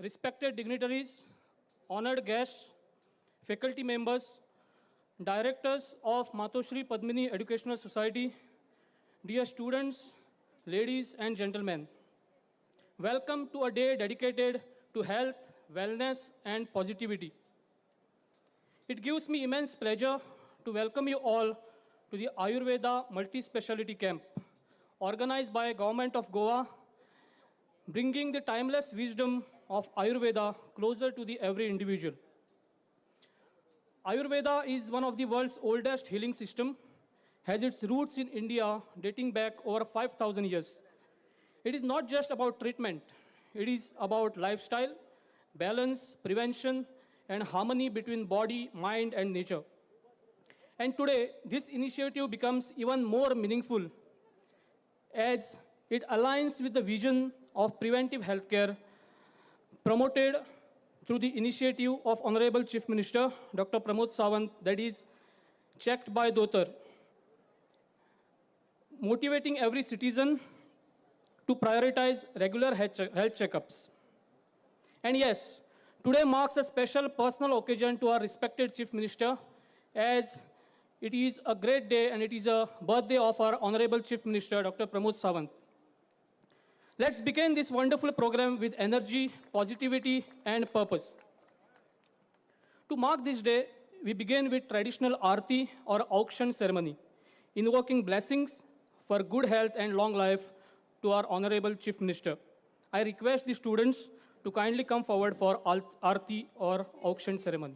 Respected dignitaries, honored guests, faculty members, directors of Matoshri Padmini Educational Society, dear students, ladies and gentlemen, welcome to a day dedicated to health, wellness, and positivity. It gives me immense pleasure to welcome you all to the Ayurveda Multispeciality Camp, organized by Government of Goa, bringing the timeless wisdom of Ayurveda closer to the every individual. Ayurveda is one of the world's oldest healing system, has its roots in India dating back over 5,000 years. It is not just about treatment, it is about lifestyle, balance, prevention, and harmony between body, mind, and nature. And today, this initiative becomes even more meaningful as it aligns with the vision of preventive healthcare promoted through the initiative of Honorable Chief Minister Dr. Pramod Sawant, that is checked by Dotar, motivating every citizen to prioritize regular health checkups. And yes, today marks a special personal occasion to our respected Chief Minister, as it is a great day and it is a birthday of our Honorable Chief Minister, Dr. Pramod Sawant. Let's begin this wonderful program with energy, positivity, and purpose. To mark this day, we begin with traditional Aarti or auction ceremony, invoking blessings for good health and long life to our Honorable Chief Minister. I request the students to kindly come forward for Aarti or auction ceremony.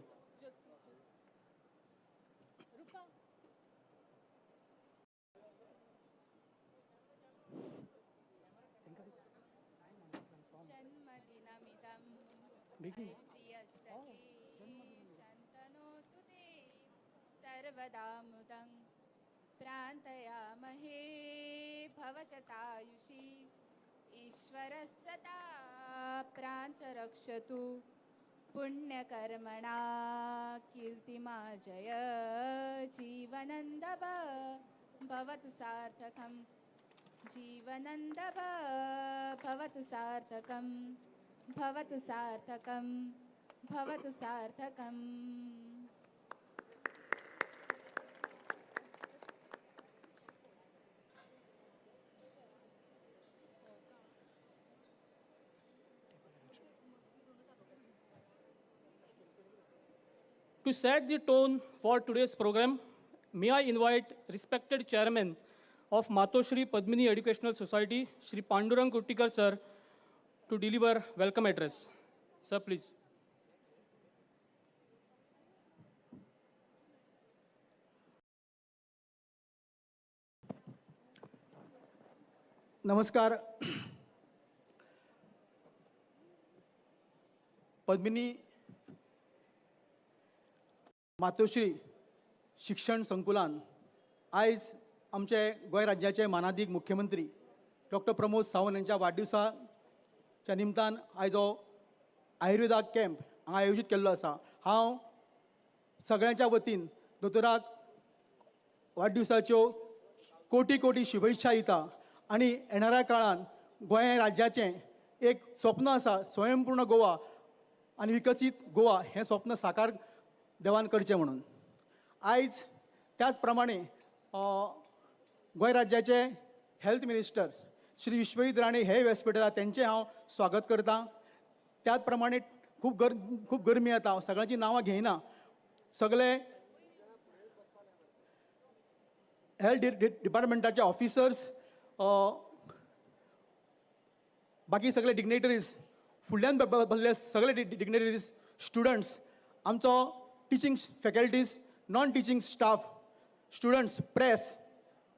रक्षतु पुण्यकर्मणा कीर्तिमाजय जीवनन्दव भवतु सार्थकं जीवनन्दव भवतु सार्थकं भवतु सार्थकं भवतु सार्थकम्. To set the tone for today's program, may I invite respected Chairman of Matoshri Padmini Educational Society, Shri Pandurang Kuttikar sir, to deliver welcome address. Sir, please. Namaskar. Padmini Matoshri शिक्षण संकुलान आयज आमचे गोंय राज्याचे मानादीक मुख्यमंत्री डॉक्टर प्रमोद सावंत यांच्या वाडदिवसाच्या निमतान आयज हो Ayurveda camp हांगा आयोजीत केल्लो आसा. हांव सगळ्यांच्या वतीन दोतोराक वाडदिवसाच्यो कोटी कोटी शुभेच्छा दिता आनी येणाऱ्या काळान गोंय राज्याचें एक स्वप्न आसा, स्वयंपूर्ण गोवा आनी विकसीत गोवा हें स्वप्न साकार देवान करचें म्हणून. आयज त्याच प्रमाणे गोंय राज्याचे हेल्थ मिनिस्टर श्री विश्वजीत राणे हे व्यासपीठार तेंचें हांव स्वागत करतां. त्याच प्रमाणे खूब गरमी येता, हांव सगळ्यांची नांवां घेयना, सगळे हेल्थ डिपार्टमेंटाचे ऑफिसर्स, बाकी सगळे डिग्नेटरीज, फुडल्यान बसले सगळे डिग्नेटरीज, स्टुडंट्स, आमचो teaching faculties, non teaching staff, students, press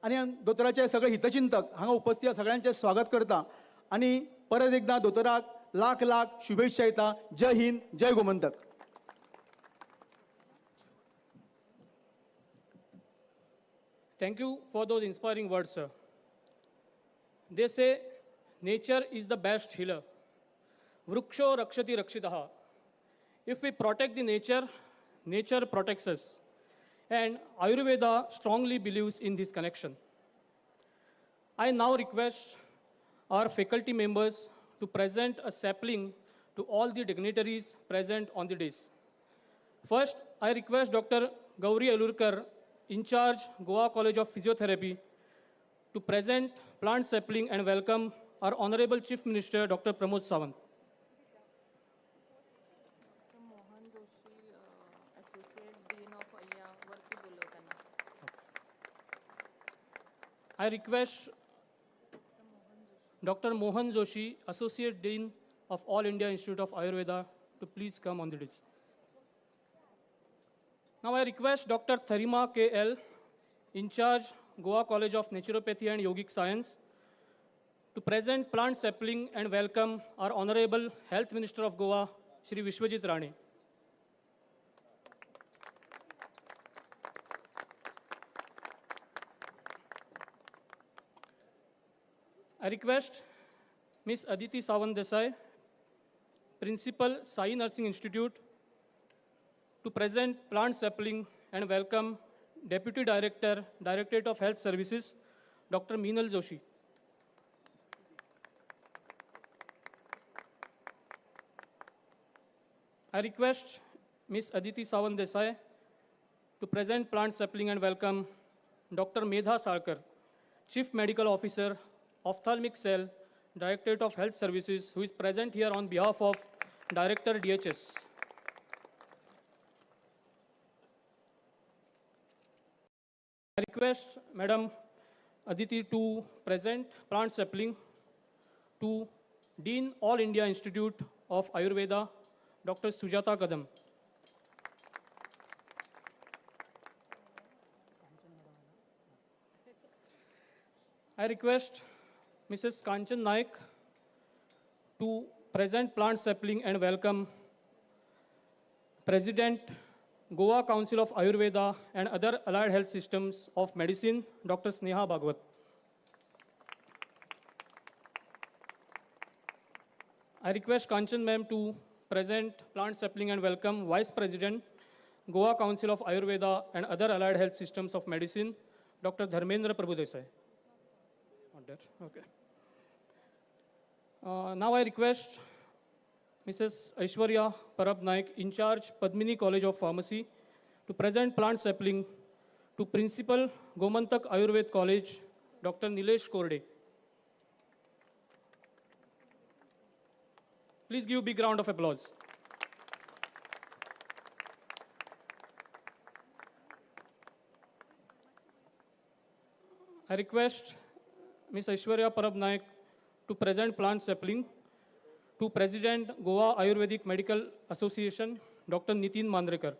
आनी दोतोराचे सगळे हितचिंतक हांगा उपस्थित आसा, सगळ्यांचें स्वागत करता आनी परत एकदां दोतोराक लाख लाख शुभेच्छा दिता. जय हिंद, जय Gomantak. Thank you for those inspiring words, sir. They say nature is the best healer. Vruksho rakshati rakshitaha. If we protect the nature, nature protects us. And Ayurveda strongly believes in this connection. I now request our faculty members to present a sapling to to all the dignitaries present on the dais. First, I request Dr. Gauri Alurkar, in charge Goa College of Physiotherapy, to present plant sapling and welcome our Honorable Chief Minister, Dr. Pramod Sawant. Mohan Joshi, associate dean of अय्या, वरती बोलव त्यांना. I request Dr. Mohan Joshi, Associate Dean of All India Institute of Ayurveda, to please come on the dais. Now I request Dr. Tharima K.L., in charge Goa College of Naturopathy and Yogic Science, to present plant sapling and welcome our Honorable Health Minister of Goa, Shri Vishwajit Rane. I request Ms. Aditi Sawant Desai, Principal, Sai Nursing Institute, to present plant sapling and welcome Deputy Director, Directorate of Health Services, Dr. Meenal Joshi. I request Ms. Aditi Sawant Desai to present plant sapling and welcome Dr. Medha Sarkar, Chief Medical Officer, Ophthalmic Cell, Directorate of Health Services, who is present here on behalf of Director DHS. I request Madam Aditi to present plant sapling to Dean All India Institute of Ayurveda, Dr. Sujata Kadam. I request Mrs. Kanchan Naik to present plant sapling and welcome President, Goa Council of Ayurveda and other allied health systems of medicine, Dr. Sneha Bhagwat. I request Kanchan ma'am to present plant sapling and welcome Vice President, Goa Council of Ayurveda and other allied health systems of medicine, Dr. Dharmendra Prabhudesai. Not there, okay. Now I request Mrs. Aishwarya Parab Naik, in charge Padmini College of Pharmacy, to present plant sapling to Principal Gomantak Ayurved College, Dr. Nilesh Korde. Please give a big round of applause. I request Ms. Aishwarya Parab Naik to present plant sapling to President Goa Ayurvedic Medical Association, Dr. Nitin Mandrekar.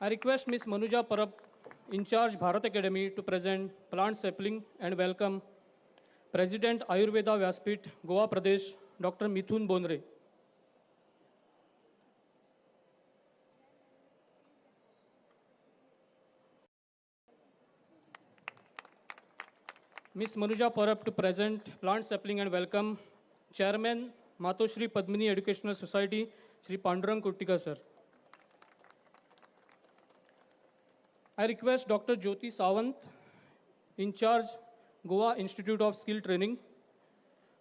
I request Ms. Manuja Parab, in charge Bharat Academy, to present plant sapling and welcome President Ayurveda Vyaspeeth, Goa Pradesh, Dr. Mithun Bondre. Ms. Manuja Parab to present plant sapling and welcome Chairman Matoshri Padmini Educational Society, Shri Pandurang Kuttika sir. I request Dr. Jyoti Sawant, in charge Goa Institute of Skill Training,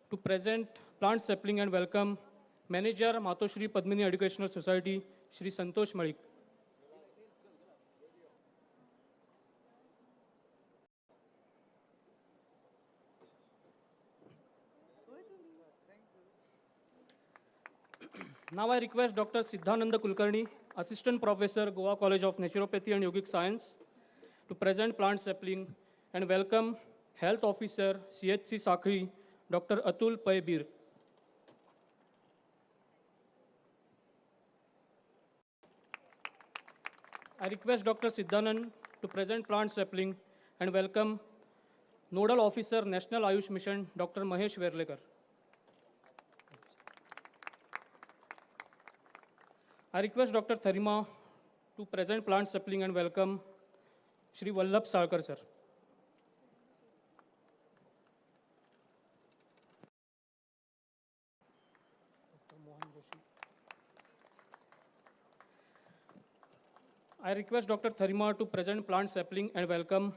to present plant sapling and welcome Manager Matoshri Padmini Educational Society, Shri Santosh Malik. Now I request Dr. Siddhananda Kulkarni, Assistant Professor, Goa College of Naturopathy and Yogic Science, to present plant sapling and welcome Health Officer, CHC Sakri, Dr. Atul Paibir. I request Dr. Siddhanand to present plant sapling and welcome Nodal Officer, National Ayush Mission, Dr. Mahesh Verlekar. I request Dr. Tharima to present plant sapling and welcome Shri Vallabh Salkar sir. Dr. Mohan Joshi. I request Dr. Tharima to present plant sapling and welcome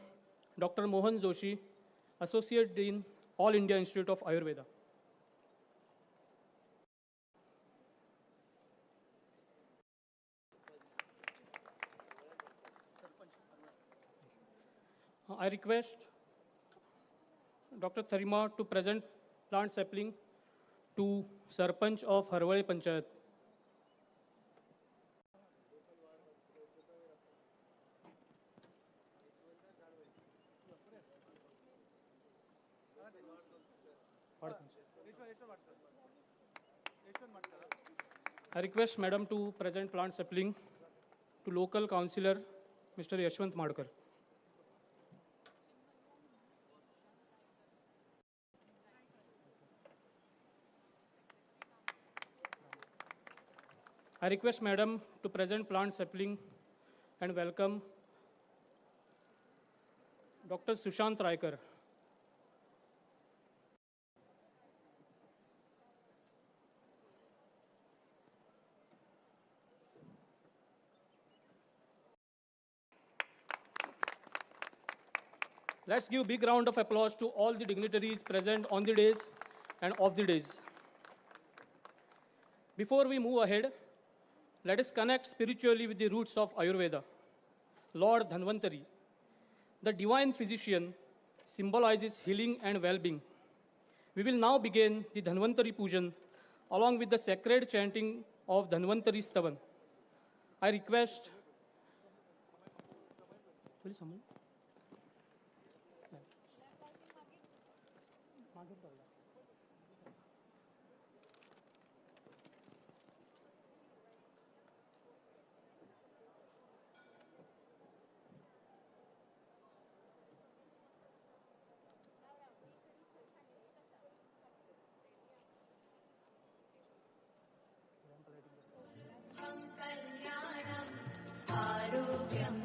Dr. Mohan Joshi, Associate Dean, All India Institute of Ayurveda. I request Dr. Tharima to present plant sapling to Sarpanch of Harwale Panchayat. I request Madam to present plant sapling to local councillor Mr. Yashwant Madkar. I request Madam to present plant sapling and welcome Dr. Sushant Raikar. Let's give a big round of applause to all the dignitaries present on the days and off the days. Before we move ahead, let us connect spiritually with the roots of Ayurveda. Lord Dhanvantari, the divine physician, symbolizes healing and well-being. We will now begin the Dhanvantari Pujan along with the sacred chanting of Dhanvantari Stavan. I request...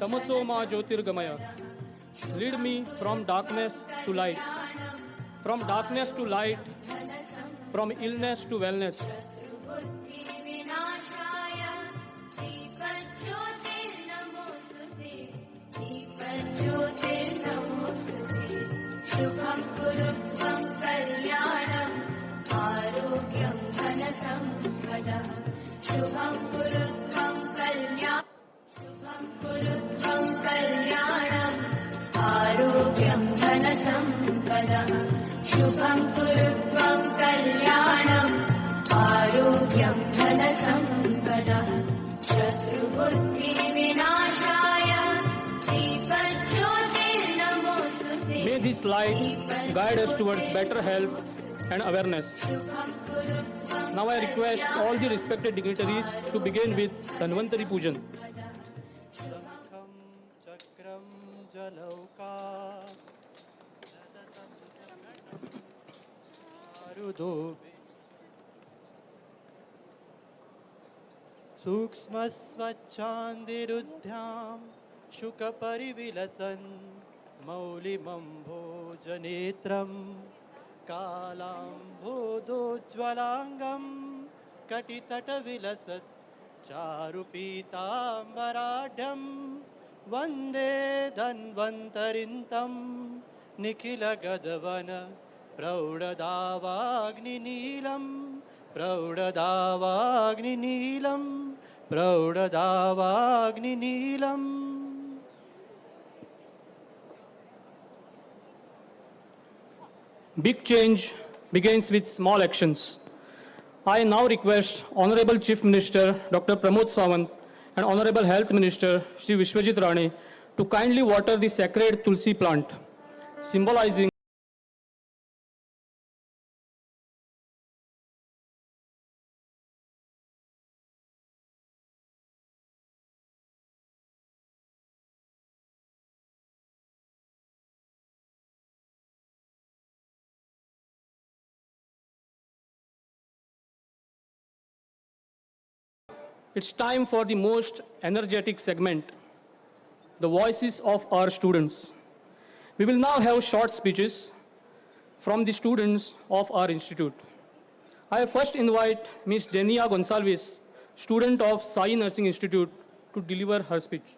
Tamaso ma jyotirgamaya. Lead me from darkness to light. From darkness to light, from illness to wellness. Shubham कुरु त्वं कल्याणम् आरोग्यं धनसम्पदः शत्रुबुद्धिविनाशाय दीपज्योतिर्नमोऽस्तुते. May this light guide us towards better health and awareness. Now I request all the respected dignitaries to begin with Dhanvantari Pujan. सूक्ष्मस्वच्छान्दिरुद्ध्यां शुकपरिविलसन् मौलिमम्भोजनेत्रं कालाम्भोदोज्ज्वलाङ्गं कटितटविलसत् चारुपीताम्बराढ्यं वन्दे धन्वन्तरिन्तं निखिलगदवन प्रौढदावाग्निनीलं प्रौढदावाग्निनीलं प्रौढदावाग्निनीलम्. Big change begins with small actions. I now request Honorable Chief Minister Dr. Pramod Sawant and Honorable Health Minister Shri Vishwajit Rane to kindly water the sacred Tulsi plant, symbolizing It's time for the most energetic segment, the voices of our students. We will now have short speeches from the students of our institute. I first invite Ms. Denia Gonsalves, student of Sai Nursing Institute, to deliver her speech.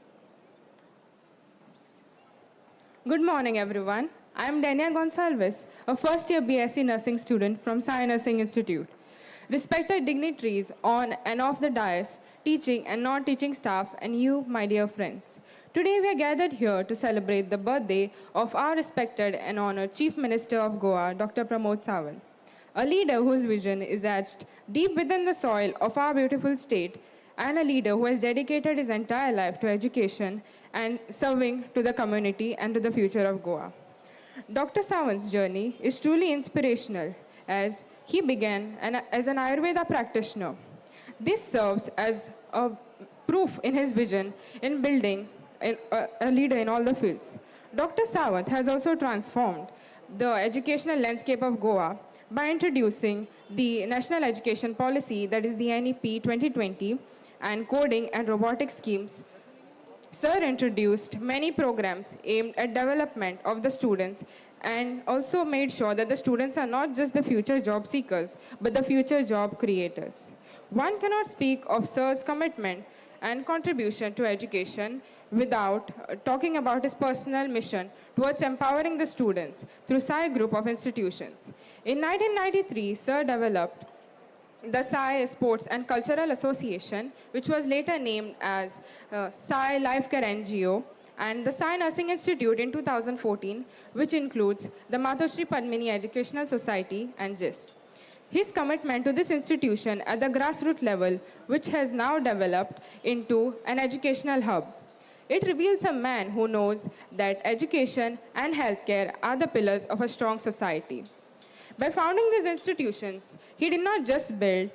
Good morning, everyone. I am Dania Gonsalves, a first-year BSc Nursing student from Sai Nursing Institute. Respected dignitaries on and off the dais, teaching and non-teaching staff, and you, my dear friends. Today we are gathered here to celebrate the birthday of our respected and honored Chief Minister of Goa, Dr. Pramod Sawant, a leader whose vision is etched deep within the soil of our beautiful state, and a leader who has dedicated his entire life to education and serving to the community and to the future of Goa. Dr. Sawant's journey is truly inspirational as he began as an Ayurveda practitioner. This serves as a proof in his vision in building a leader in all the fields. Dr. Sawant has also transformed the educational landscape of Goa by introducing the National Education Policy, that is the NEP 2020, and coding and robotic schemes. Sir introduced many programs aimed at development of the students and also made sure that the students are not just the future job seekers, but the future job creators. One cannot speak of Sir's commitment and contribution to education without talking about his personal mission towards empowering the students through Sai Group of Institutions. In 1993, Sir developed the Sai Sports and Cultural Association, which was later named as Sai Life Care NGO, and the Sai Nursing Institute in 2014, which includes the Matoshri Padmini Educational Society and GIST. His commitment to this institution at the grassroots level, which has now developed into an educational hub. It reveals a man who knows that education and healthcare are the pillars of a strong society. By founding these institutions, he did not just build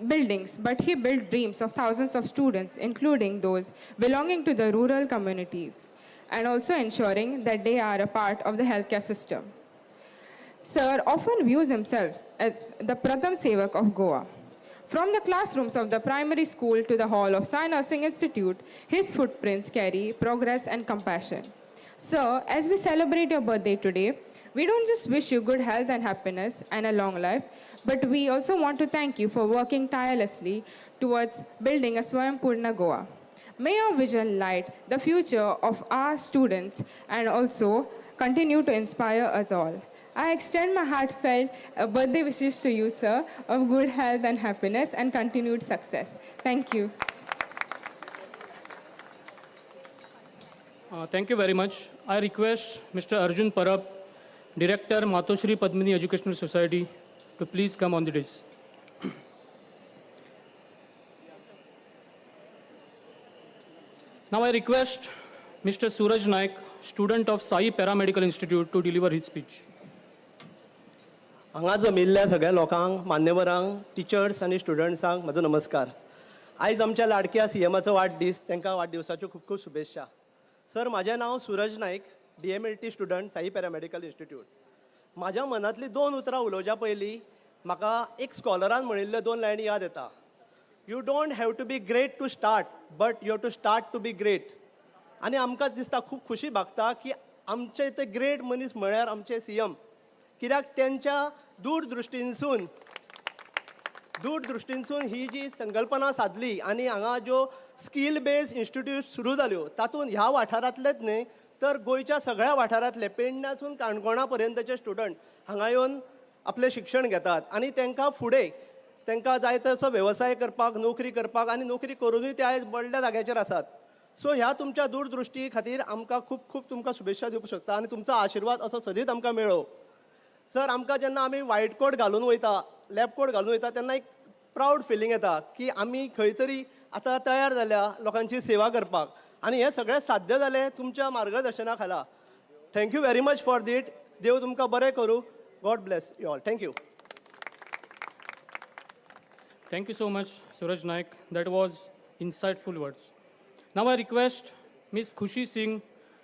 buildings, but he built dreams of thousands of students, including those belonging to the rural communities, and also ensuring that they are a part of the healthcare system. Sir often views himself as the Pratham Sevak of Goa. From the classrooms of the primary school to the hall of Sai Nursing Institute, his footprints carry progress and compassion. Sir, as we celebrate your birthday today, we don't just wish you good health and happiness and a long life, but we also want to thank you for working tirelessly towards building a Swayampurna Goa. May your vision light the future of our students and also continue to inspire us all. I extend my heartfelt birthday wishes to you, sir, of good health and happiness and continued success. Thank you. Thank you very much. I request Mr. Arjun Parab, Director, Matoshri Padmini Educational Society, to please come on the dais. Now I request Mr. Suraj Naik, student of Sai Paramedical Institute, to deliver his speech. हांगा जमिल्ल्या सगळ्या लोकांक, मान्यवरांक, teachers आनी स्टुडंट्सांक म्हजो नमस्कार. आयज आमच्या लाडक्या सीएमाचो वाडदीस, तांकां वाडदिवसाच्यो खूब खूब शुभेच्छा. सर, म्हाजें नांव Suraj Naik, DMLT student, Sai paramedical institute. म्हाज्या मनांतली दोन उतरां उलोवच्या पयलीं म्हाका एक स्कॉलरान म्हणिल्ल्यो दोन लायनी याद येता. You don't have to be great to start, but you have to start to be great. आनी आमकां दिसता, खूब खुशी भागता की आमचे ते ग्रेट मनीस म्हळ्यार आमचे सीएम, कित्याक तेंच्या दूरदृश्टीनसून ही जी संकल्पना साधली आनी हांगा ज्यो स्कील बेस्ड इन्स्टिट्यूट सुरू जाल्यो, तातूंत ह्या वाठारांतलेच न्हय तर गोंयच्या सगळ्या वाठारांतले पेडण्यासून काणकोणा पर्यंतचे स्टुडंट हांगा येवन आपलें शिक्षण घेतात आनी तांकां फुडें तांकां जाय तसो वेवसाय करपाक, नोकरी करपाक, आनी नोकरी करुनूय ते आयज व्हडल्या जाग्याचेर आसात. सो ह्या तुमच्या दूरदृश्टी खातीर आमकां खूब खूब तुमकां शुभेच्छा दिवंक शकता आनी तुमचो आशिर्वाद असो सदींच आमकां मेळो. सर, आमकां जेन्ना आमी वायट कोट घालून वयता, लॅब कोट घालून वयता, तेन्ना एक प्रावड फिलींग येता की आमी खंय तरी आतां तयार जाल्या लोकांची सेवा करपाक, आनी हें सगळें साध्य जालें तुमच्या मार्गदर्शना खाला. Thank you very much for that. देव तुमकां बरें करूं. God bless you all. Thank you. Thank you so much, Suraj Naik. That was insightful words. Now I request Ms. Khushi Singh,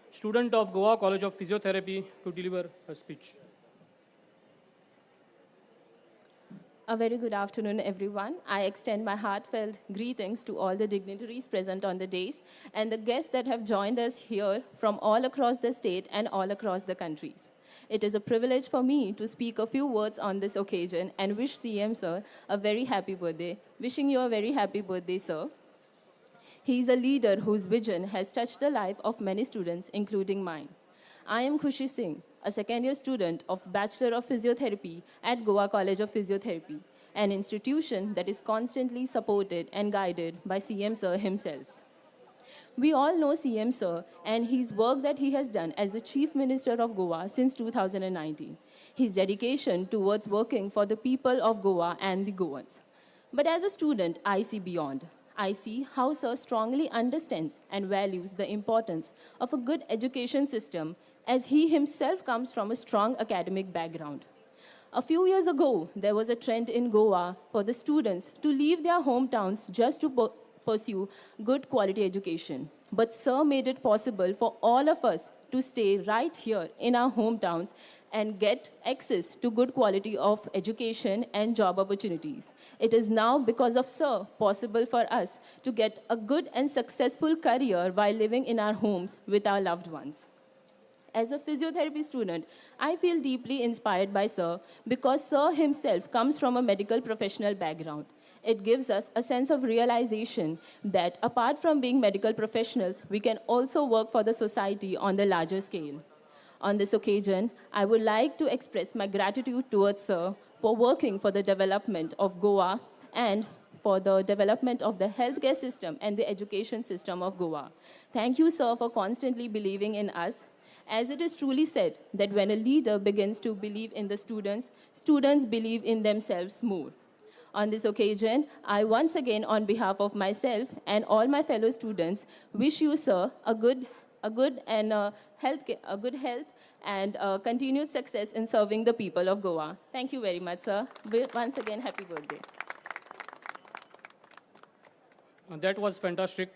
student of Goa College of Physiotherapy, to deliver her speech. A very good afternoon, everyone. I extend my heartfelt greetings to all the dignitaries present on the dais and the guests that have joined us here from all across the state and all across the countries. It is a privilege for me to speak a few words on this occasion and wish CM sir a very happy birthday. Wishing you a very happy birthday, sir. He is a leader whose vision has touched the life of many students, including mine. I am Khushi Singh, a second year student of Bachelor of Physiotherapy at Goa College of Physiotherapy, an institution that is constantly supported and guided by CM Sir himself. We all know CM Sir and his work that he has done as the Chief Minister of Goa since 2019. His dedication towards working for the people of Goa and the Goans. But as a student, I see beyond. I see how Sir strongly understands and values the importance of a good education system, as he himself comes from a strong academic background. A few years ago, there was a trend in Goa for the students to leave their hometowns just to pursue good quality education. But Sir made it possible for all of us to stay right here in our hometowns and get access to good quality of education and job opportunities. It is now, because of Sir, possible for us to get a good and successful career while living in our homes with our loved ones. As a physiotherapy student, I feel deeply inspired by Sir because Sir himself comes from a medical professional background. It gives us a sense of realization that apart from being medical professionals, we can also work for the society on the larger scale. On this occasion, I would like to express my gratitude towards Sir for working for the development of Goa and for the development of the healthcare system and the education system of Goa. Thank you, sir, for constantly believing in us. As it is truly said that when a leader begins to believe in the students, students believe in themselves more. On this occasion, I once again, on behalf of myself and all my fellow students, wish you, sir, a good health and continued success in serving the people of Goa. Thank you very much, sir. Once again, happy birthday. That was fantastic.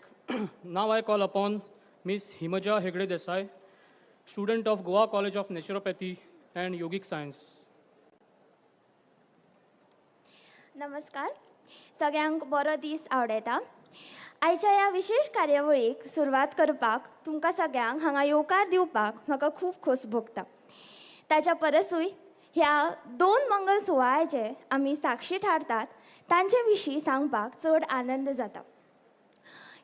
Now I call upon Ms. Himaja Hegde Desai, student of Goa College of Naturopathy and Yogic Science. नमस्कार, सगळ्यांक बरो दीस आवडटा. आयच्या ह्या विशेष कार्यावळीक सुरवात करपाक तुमकां सगळ्यांक हांगा येवकार दिवपाक म्हाका खूब खोस भोगता. ताच्या परसूय ह्या दोन मंगल सुवाळ्याचे आमी साक्षी थारतात तांचे विशीं सांगपाक चड आनंद जाता.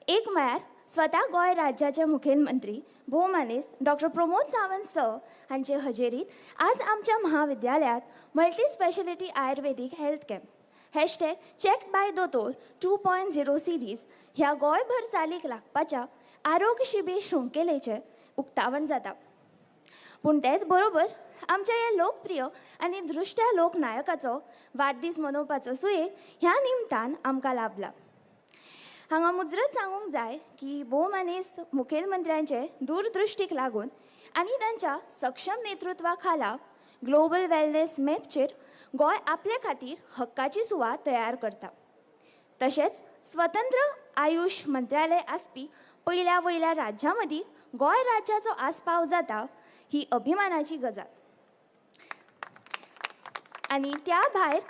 एक म्हळ्यार स्वता गोंय राज्याचे मुखेलमंत्री भोवमानेस्त डॉक्टर प्रमोद सावंत सर हांचे हजेरीत आज आमच्या महाविद्यालयात multi speciality Ayurvedic health camp hashtag check by दोतोर 2.0 सिरीज ह्या गोंयभर चालीक लागपाच्या आरोग्य शिबीर शृंखलेचें उक्तावण जाता. पूण तेच बरोबर आमच्या ह्या लोकप्रिय आनी दृश्ट्या लोकनायकाचो वाडदीस मनोवपाचो सुयेग ह्या निमतान आमकां लाभला. हांगा मुजरत सांगूंक जाय की भोवमानेस्त मुखेलमंत्र्यांचे दूरदृश्टीक लागून आनी तांच्या सक्षम नेतृत्वा खाला ग्लोबल वेलनेस मॅपचेर गोंय आपले खातीर हक्काची सुवात तयार करता. तशेंच स्वतंत्र आयुश मंत्रालय आसपी पयल्या वयल्या राज्यां मदीं गोंय राज्याचो आस्पाव जाता ही अभिमानाची गजाल. आनी त्या भायर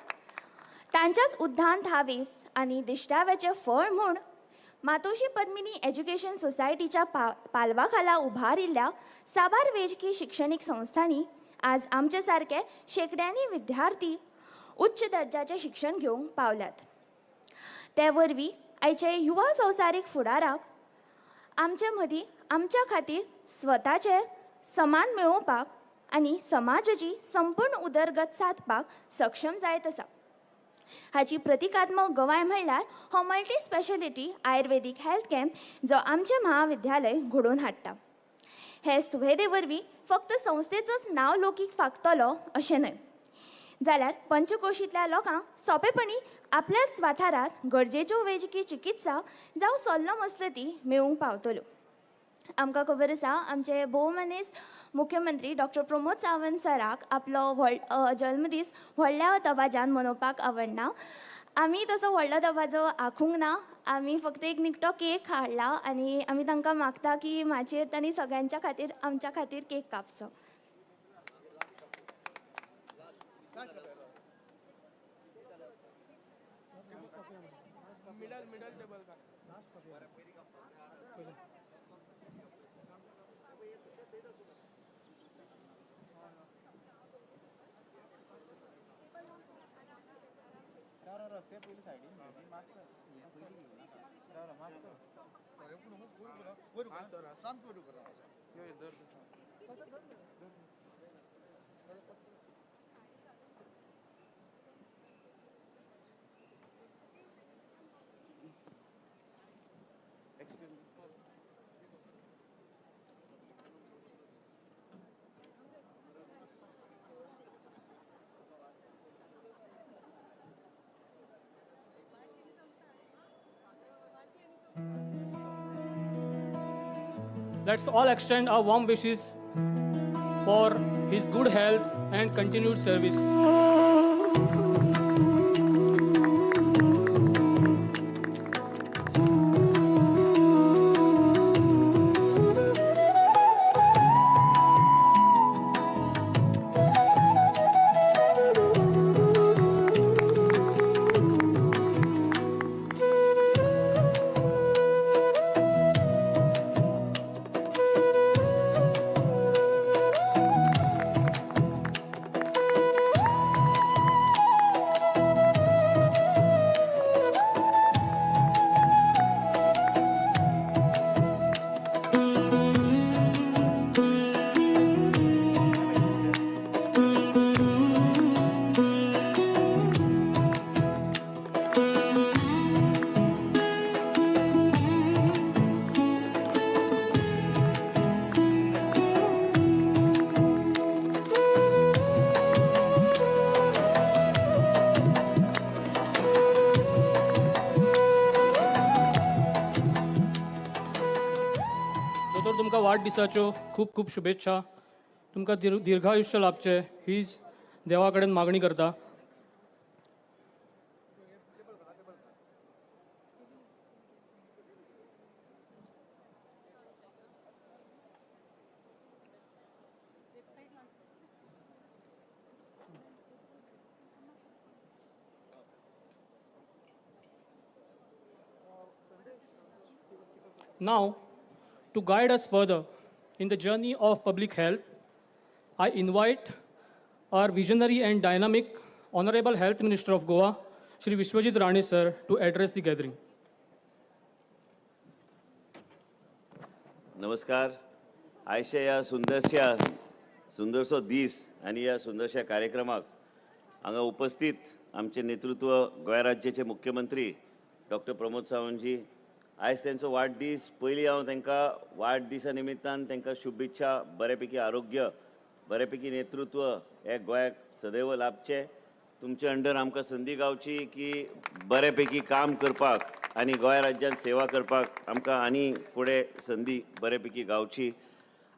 तांच्याच उद्दांत हावेस आनी दिश्टाव्याचें फळ म्हूण मातोशी पद्मिनी एज्युकेशन सोसायटीच्या पालवा खाला उभारिल्ल्या साबार वैजकी शिक्षणीक संस्थांनी आज आमचे सारके शेंकड्यांनी विद्यार्थी उच्च दर्जाचें शिक्षण घेवंक पावल्यात. ते वरवीं आयचे युवा संवसारीक फुडाराक आमचे मदीं आमच्या खातीर स्वताचे समान मेळोवपाक आनी समाजाची संपूर्ण उदरगत सादपाक सक्षम जायत आसा. हाची प्रतिकात्मक गवाय म्हणल्यार हो multi speciality Ayurvedic health camp जो आमचें महाविद्यालय घडोवन हाडटा. हे सुविधे वरवीं फक्त संस्थेचोच नांव लोकीक फागतलो अशें न्हय, जाल्यार पंचकोशींतल्या लोकांक सोंपेपणी आपल्याच वाठारांत गरजेच्यो वैजकी चिकित्सा जावं सल्लो मसलती मेळूंक पावतल्यो. आमकां खबर आसा आमचे भोवमानेस्त मुख्यमंत्री डॉक्टर प्रमोद सावंत सराक आपलो व्हड जल्मदीस व्हडल्या दबाज्यान मनोवपाक आवडना. आमी तसो व्हडलो दबाजो आखूंक ना, आमी फक्त एक निकटो केक हाडला आनी आमी तांकां मागता की माचयेर तांणी सगळ्यांच्या खातीर आमच्या खातीर cake कापचो. Let's all extend our warm wishes for his good health and continued service. दोतोर, तुमकां वाडदिसाच्यो खूब खूब शुभेच्छा. तुमकां दीर्घायुष्य लाभचें हीच देवा कडेन मागणी करता. Now, to guide us further in the journey of public health, I invite our visionary and dynamic Honorable Health Minister of Goa, Shri Vishwajit Rane sir, to address the gathering. नमस्कार. आयच्या ह्या सुंदरश्या सुंदरसो दीस आनी ह्या सुंदरश्या कार्यक्रमाक हांगा उपस्थित आमचे नेतृत्व गोंय राज्याचे मुख्यमंत्री डॉक्टर प्रमोद सावंतजी, आयज तेंचो वाडदीस. पयलीं हांव तांकां वाडदिसा निमित्तान तांकां शुभेच्छा, बऱ्यापैकी आरोग्य, बऱ्यापैकी नेतृत्व हे गोंयाक सदैव लाभचें. तुमचे अंडर आमकां संदी गावची की बऱ्यापैकी काम करपाक आनी गोंय राज्यांत सेवा करपाक आमकां आनी फुडें संदी बऱ्यापैकी गावची.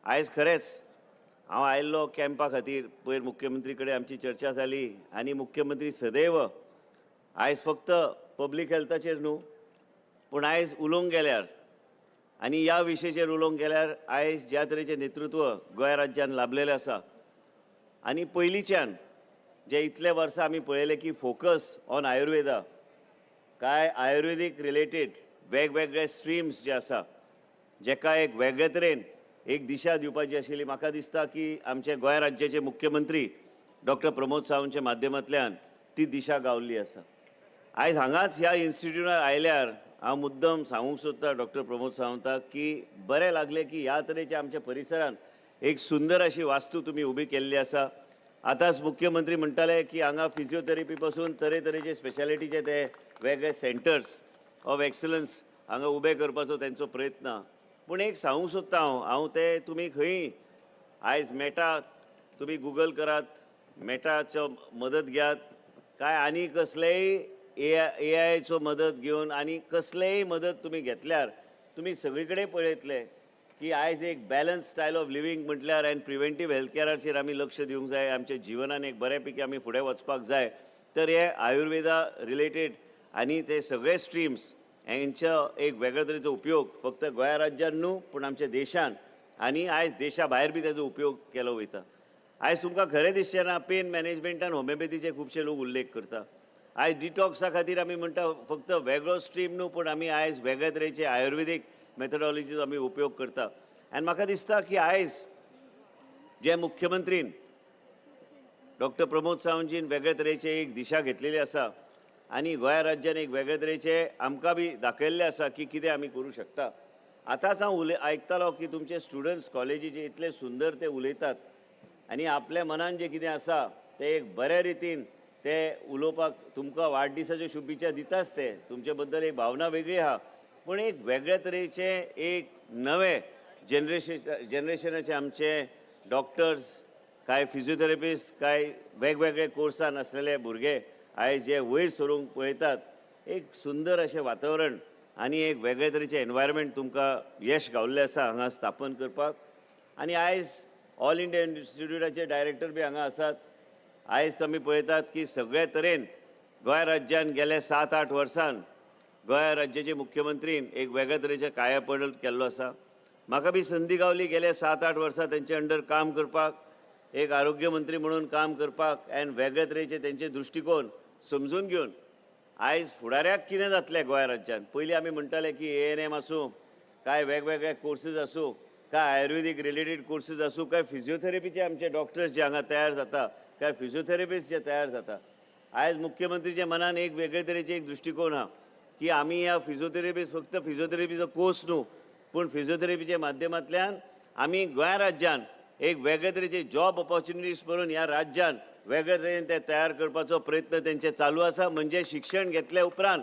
आयज खरेंच हांव आयिल्लो कॅम्पा खातीर. पयर मुख्यमंत्री कडेन आमची चर्चा जाली आनी मुख्यमंत्री सदैव आयज फक्त पब्लीक हेल्थाचेर न्हू, पूण आयज उलोवंक गेल्यार आनी ह्या विशयाचेर उलोवंक गेल्यार आयज ज्या तरेचें नेतृत्व गोंय राज्यान लाभलेलें आसा आनी पयलींच्यान जे इतले वर्सां आमी पळयलें की फोकस ऑन आयुर्वेदा, काय आयुर्वेदीक रिलेटेड वेगवेगळे स्ट्रीम्स जे आसा जेका एक वेगळे तरेन एक दिशा दिवपाची आशिल्ली. म्हाका दिसता की आमचे गोंय राज्याचे मुख्यमंत्री डॉक्टर प्रमोद सावंतच्या माध्यमांतल्यान ती दिशा गावल्ली आसा. आयज हांगाच ह्या इन्स्टिट्यूटार आयल्यार हांव मुद्दम सांगूंक सोदता डॉक्टर प्रमोद सावंताक की बरें लागलें की ह्या तरेच्या आमच्या परिसरांत एक सुंदर अशी वास्तू तुमी उबी केल्ली आसा. आतांच मुख्यमंत्री म्हणटाले की हांगा फिजियोथेरपी पासून तरेतरेचे स्पेशालिटीचे ते वेगळे सेंटर्स ऑफ एक्सलन्स हांगा उबे करपाचो तेंचो प्रयत्न. पूण एक सांगूंक सोदता हांव, हांव ते तुमी खंय आयज मेटा तुमी गुगल करात, मेटाचो मदत घेयात, काय आनी कसलेय ए आयचो मदत घेवन आनी कसलेय मदत तुमी घेतल्यार तुमी सगळी कडेन पळयतले की आयज एक बॅलन्स स्टायल ऑफ लिवींग म्हटल्यार आनी प्रिवेंटीव हेल्थ कॅराचेर आमी लक्ष दिवंक जाय. आमच्या जिवनान एक बऱ्यापैकी आमी फुडें वचपाक जाय तर हे आयुर्वेदा रिलेटेड आनी ते सगळे स्ट्रीम्स हेंचो एक वेगळे तरेचो उपयोग फक्त गोंय राज्यान न्हू पूण आमच्या देशान आनी आयज देशा भायर बी तेजो उपयोग केलो वयता. आयज तुमकां खरें दिसचें ना, पेन मॅनेजमेंटान होमिओपॅथीचे खुबशे लोक उल्लेख करता. आयज डिटॉक्सा खातीर आमी म्हणटा फक्त वेगळो स्ट्रीम न्हू पूण आमी आयज वेगळे तरेचे आयुर्वेदीक मेथडॉलॉजीचो आमी उपयोग करता. आनी म्हाका दिसता की आयज जे मुख्यमंत्रीन डॉक्टर प्रमोद सावंतजीन वेगळे तरेचे एक दिशा घेतलेली आसा आनी गोंय राज्यान एक वेगळे तरेचे आमकां बी दाखयल्लें आसा की कितें आमी करूं शकता. आतांच हांव आयकतालो की तुमचे स्टुडंट्स कॉलेजीचे इतले सुंदर ते उलयतात आनी आपल्या मनान जें कितें आसा तें एक बऱ्या रितीन ते उलोवपाक तुमकां वाडदिसाच्यो शुभेच्छा दिताच, ते तुमचे बद्दल एक भावना वेगळी आहा, पूण एक वेगळे तरेचे एक नवे जनरेशनाचे आमचे डॉक्टर्स, कांय फिजियोथेरपिस्ट, कांय वेगवेगळे कोर्सान आसलेले भुरगे आयज जे वयर सरूंक पळयतात, एक सुंदर अशें वातावरण आनी एक वेगळे तरेचें एनवायरमेंट तुमकां यश गावल्लें आसा हांगा स्थापन करपाक. आनी आयज ऑल इंडिया इन्स्टिट्यूटाचे डायरेक्टर बी हांगा आसात. आयज तुमी पळयतात की सगळे तरेन गोंय राज्यान गेले 7-8 वर्सान गोंय राज्याचे मुख्यमंत्रीन एक वेगळे तरेचें कायापलट केल्लो आसा. म्हाका बी संदी गावली गेले 7-8 वर्सां तेंचे अंडर काम करपाक, एक आरोग्य मंत्री म्हणून काम करपाक, आनी वेगळे तरेचे तेंचे दृश्टिकोन समजून घेवन आयज फुडाऱ्याक कितें जातलें गोंय राज्यान. पयलीं आमी म्हणटाले की ANM आसूं, काय वेगवेगळे कोर्सीस आसूं, काय आयुर्वेदीक रिलेटेड कोर्सीस आसूं, काय फिजियोथेरपीचे आमचे डॉक्टर्स जे हांगा तयार जाता, काय फिजियोथेरपिस्ट जे तयार जाता. आयज मुख्यमंत्रीच्या मनान एक वेगळे तरेचे एक दृश्टिकोन आहा की आमी ह्या फिजियोथेरपिस्ट फक्त फिजियोथेरपीचो कोर्स न्हू, पूण फिजियोथेरपीच्या माध्यमांतल्यान आमी गोंय राज्यान एक वेगळे तरेचे जॉब ऑपॉर्च्युनिटीज करून ह्या राज्यान वेगळे तरेन ते तयार करपाचो प्रयत्न तेंचे चालू आसा. म्हणजे शिक्षण घेतल्या उपरांत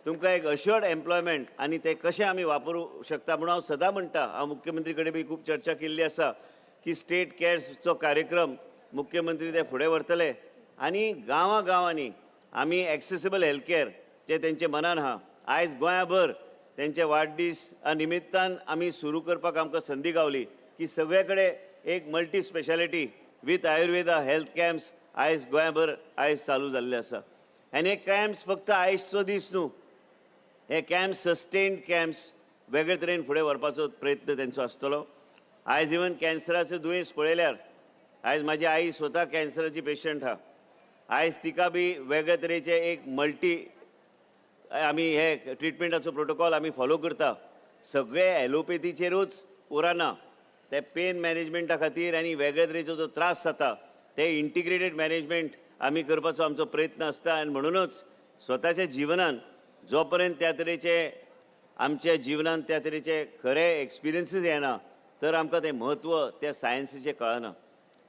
तुमकां एक अश्योर्ड एम्प्लॉयमेंट आनी ते कशें आमी वापरूं शकता म्हणून हांव सदां म्हणटा. हांव मुख्यमंत्री कडेन बी खूब चर्चा केल्ली आसा की स्टेट कॅर्सचो कार्यक्रम मुख्यमंत्री ते फुडें व्हरतले आनी गांवां गांवांनी आमी एक्सेसिबल हेल्थ केअर जे तेंचे मनान आहा आयज गोंयाभर तेंचे वाडदीस निमित्तान आमी सुरू करपाक आमकां संदी गावली की सगळे कडेन एक multi speciality with Ayurveda health camps आयज गोंयभर आयज चालू जाल्ले आसा. आनी हे कॅम्प्स फक्त आयजचो दीस न्हू, हे कॅम्प्स सस्टेन्ड कॅम्प्स वेगळे तरेन फुडें व्हरपाचो प्रयत्न तेंचो आसतलो. आयज इवन कॅन्सराचें दुयेंस पळयल्यार आयज म्हाजी आई स्वता कॅन्सराची पेशंट आहा, आयज तिका बी वेगळे तरेचे एक मल्टी आमी हे ट्रिटमेंटाचो प्रोटोकॉल आमी फॉलो करता. सगळे एलोपॅथीचेरूच उरना, ते पेन मॅनेजमेंटा खातीर आनी वेगळे तरेचो जो त्रास जाता ते इंटिग्रेटेड मॅनेजमेंट आमी करपाचो आमचो प्रयत्न आसता. आनी म्हणूनच स्वताच्या जिवनान जो पर्यंत त्या तरेचे आमच्या जिवनान त्या तरेचे खरे एक्सपिरियन्सीस येना तर आमकां तें म्हत्व त्या सायन्सीचें कळना.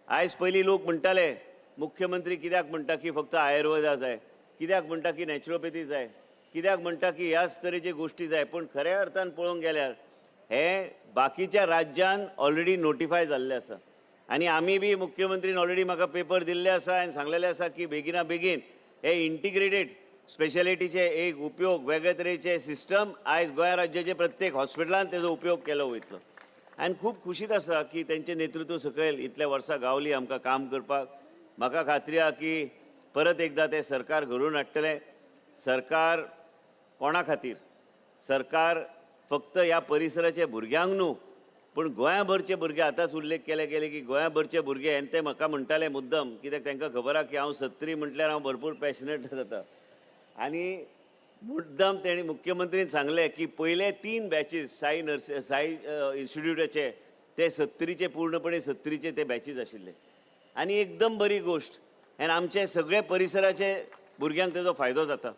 आयज पयलीं लोक म्हणटाले मुख्यमंत्री कित्याक म्हणटा की फक्त आयुर्वेदा जाय, कित्याक म्हणटा की नॅचरोपॅथी जाय, कित्याक म्हणटा की ह्याच तरेचे गोश्टी जाय, पूण खऱ्या अर्थान पळोवंक गेल्यार हे बाकीच्या राज्यान ऑलरेडी नोटिफाय जाल्लें आसा. आनी आमी बी मुख्यमंत्रीन ऑलरेडी म्हाका पेपर दिल्ले आसा आनी सांगलेलें आसा की बेगिना बेगीन हे इंटिग्रेटेड स्पेशलिटीचे एक उपयोग वेगळे तरेचे सिस्टम आयज गोंय राज्याचे प्रत्येक हॉस्पिटलान तेजो उपयोग केलो वयतलो. आनी खूब खुशीत आसा की तेंचें नेतृत्व सकयल इतल्या वर्सां गावली आमकां काम करपाक. म्हाका खात्री आहा की परत एकदां तें सरकार घडोवन हाडटलें. सरकार कोणा खातीर, सरकार फक्त ह्या परिसराच्या भुरग्यांक न्हू पूण गोंयाभरचे भुरगे, आतांच उल्लेख केले गेले की गोंयाभरचे भुरगे, आनी ते म्हाका म्हणटाले मुद्दम कित्याक तांकां खबर आहा की हांव 70 म्हटल्यार हांव भरपूर पॅशनेट जाता. आनी मुद्दम तेणी मुख्यमंत्रीन सांगलें की पयले 3 बॅचीस साई नर्स साई इन्स्टिट्यूटाचे ते 70चे पूर्णपणे 70चे ते बॅचीस आशिल्ले. आनी एकदम बरी गोश्ट, आनी आमचे सगळे परिसराचे भुरग्यांक तेजो फायदो जाता.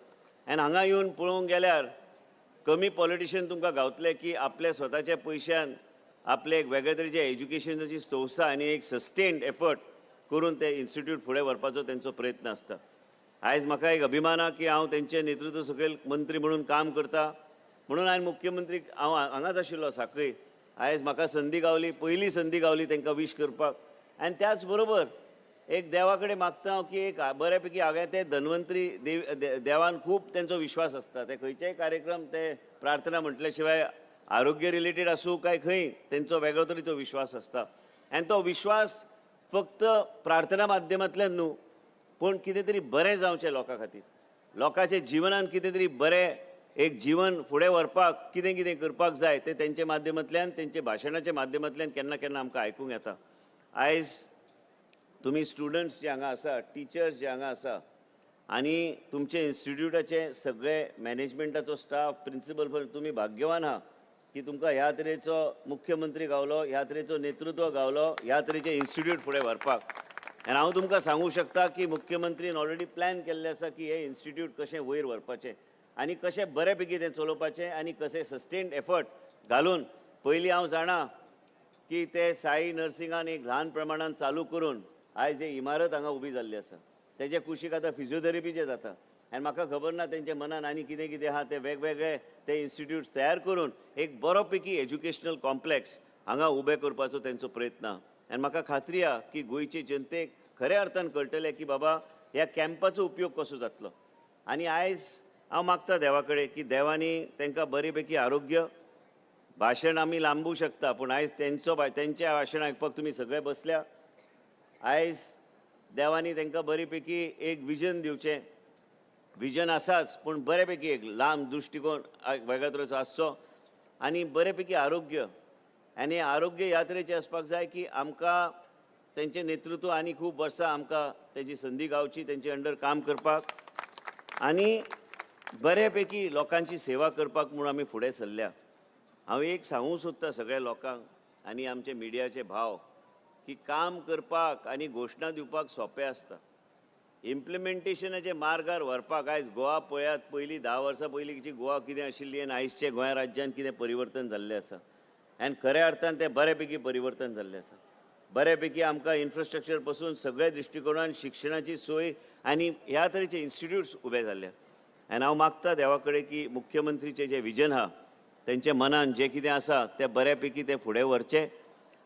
आनी हांगा येवन पळोवंक गेल्यार कमी पॉलिटिशियन तुमकां गावतले की आपल्या स्वताच्या पयशान आपले एक वेगळे तरेचे एज्युकेशनाची संस्था आनी एक सस्टेन्ड एफर्ट करून ते इन्स्टिट्यूट फुडें व्हरपाचो तेंचो प्रयत्न आसता. आयज म्हाका एक अभिमान आहा की हांव तेंचे नेतृत्व सकयल मंत्री म्हणून काम करता म्हणून आयज मुख्यमंत्री हांव हांगाच आशिल्लो साखळी, आयज म्हाका संदी गावली, पयली संदी गावली तांकां वीश करपाक. आनी त्याच बरोबर एक देवा कडेन मागता हांव की एक बऱ्या पैकी हांवें ते धन्वंतरी देव देवान खूब तेंचो विश्वास आसता, ते खंयचेय कार्यक्रम ते प्रार्थना म्हटल्या शिवाय आरोग्य रिलेटेड आसूं काय खंय तेंचो वेगळो तरेचो विश्वास आसता. आनी तो विश्वास फक्त प्रार्थना माध्यमांतल्यान न्हू पूण कितें तरी बरें जावचें लोकां खातीर, लोकांच्या जिवनान कितें तरी बरें एक जीवन फुडें व्हरपाक कितें कितें करपाक जाय तें तेंच्या माध्यमांतल्यान, तेंच्या भाशणाच्या माध्यमांतल्यान केन्ना केन्ना आमकां आयकूंक येता. आयज तुमी स्टुडंट्स जे हांगा आसा, टिचर्स जे हांगा आसा आनी तुमचे इन्स्टिट्यूटाचे सगळे मॅनेजमेंटाचो स्टाफ, प्रिंसिपल, तुमी भाग्यवान आहा की तुमकां ह्या तरेचो मुख्यमंत्री गावलो, ह्या तरेचो नेतृत्व गावलो, ह्या तरेचे इन्स्टिट्यूट फुडें व्हरपाक. आनी हांव तुमकां सांगूं शकता की मुख्यमंत्रीन ऑलरेडी प्लॅन केल्लें आसा की हे इन्स्टिट्यूट कशें वयर व्हरपाचें आनी कशें बऱ्या पैकी तें चलोवपाचें आनी कशें सस्टेन्ड एफर्ट घालून पयलीं हांव जाणा की ते साई नर्सिंगान एक ल्हान प्रमाणान चालू करून आयज ही इमारत हांगा उबी जाल्ली आसा. तेजे कुशीक आतां फिजियोथेरपीचें जाता आनी म्हाका खबर ना तेंच्या मनान आनी कितें कितें आहा ते वेगवेगळे ते इन्स्टिट्यूट्स तयार करून एक बरो पैकी एज्युकेशनल कॉम्प्लेक्स हांगा उबें करपाचो तेंचो प्रयत्न आहा. आनी म्हाका खात्री आहा की गोंयचे जनतेक खऱ्या अर्थान कळटलें की बाबा ह्या कॅम्पाचो उपयोग कसो जातलो. आनी आयज हांव मागता देवा कडेन की देवांनी तांकां बरे पैकी आरोग्य, भाशण आमी लांबू शकता पूण आयज तेंचो तेंचें भाशण आयकपाक तुमी सगळे बसल्या. आयज देवांनी तांकां बरे पैकी एक विजन दिवचें, विजन आसाच पूण बरे पैकी एक लांब दृश्टिकोन वेगळ्या तरेचो आसचो आनी बरे पैकी आरोग्य. आनी आरोग्य ह्या तरेचें आसपाक जाय की आमकां तेंचें नेतृत्व आनी खूब वर्सां आमकां तेजी संदी गावची, तेंचे अंडर काम करपाक आनी बरे पैकी लोकांची सेवा करपाक म्हूण आमी फुडें सरल्या. हांव एक सांगूंक सोदता सगळ्या लोकांक आनी आमचे मिडियाचे भाव की काम करपाक आनी घोशणा दिवपाक सोंपें आसता, इम्प्लिमेंटेशनाचे मार्गार व्हरपाक. आयज गोवा पळयात, पयलीं 10 वर्सां पयलींची गोवा कितें आशिल्ली आनी आयजचे गोंय राज्यान कितें परिवर्तन जाल्लें आसा. आनी खऱ्या अर्थान तें बऱ्या पैकी परिवर्तन जाल्लें आसा. बऱ्या पैकी आमकां इन्फ्रास्ट्रक्चर पसून सगळ्या दृश्टिकोणान शिक्षणाची सोय आनी ह्या तरेचे इन्स्टिट्यूट्स उबे जाल्ले. आनी हांव मागता देवा कडेन की मुख्यमंत्रीचें जें विजन आहा, तेंच्या मनान जें कितें आसा तें बऱ्या पैकी तें फुडें व्हरचें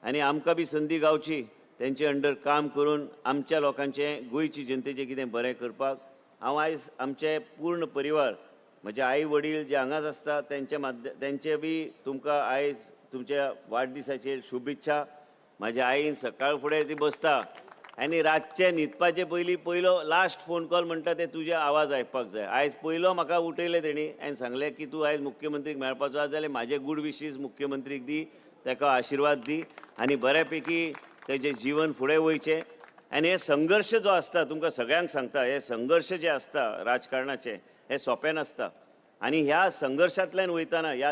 आनी आमकां बी संदी गावची तेंचे अंडर काम करून आमच्या लोकांचें, गोंयची जनतेचें कितें बरें करपाक. हांव आयज आमचें पूर्ण परिवार, म्हजे आई वडील जे हांगाच आसता तेंचे माध्यम तेंचे बी तुमकां आयज तुमच्या वाडदिसाचेर शुभेच्छा. म्हाज्या आईन सकाळ फुडें ती बसता आनी रातचें न्हिदपाचे पयलीं पयलो लास्ट फोन कॉल म्हणटा ते तुजे आवाज आयकपाक जाय. आयज पयलो म्हाका उठयलें तेणी आनी सांगलें की तूं आयज मुख्यमंत्रीक मेळपाचो आसा जाल्यार म्हाजे गूड विशीस मुख्यमंत्रीक दी, ताका आशिर्वाद दी आनी बऱ्या पैकी तेजें जीवन फुडें वयचें. आनी हे संघर्श जो आसता, तुमकां सगळ्यांक सांगता, हे संघर्श जे आसता राजकारणाचे हे सोंपें नासता आनी ह्या संघर्शांतल्यान वयतना ह्या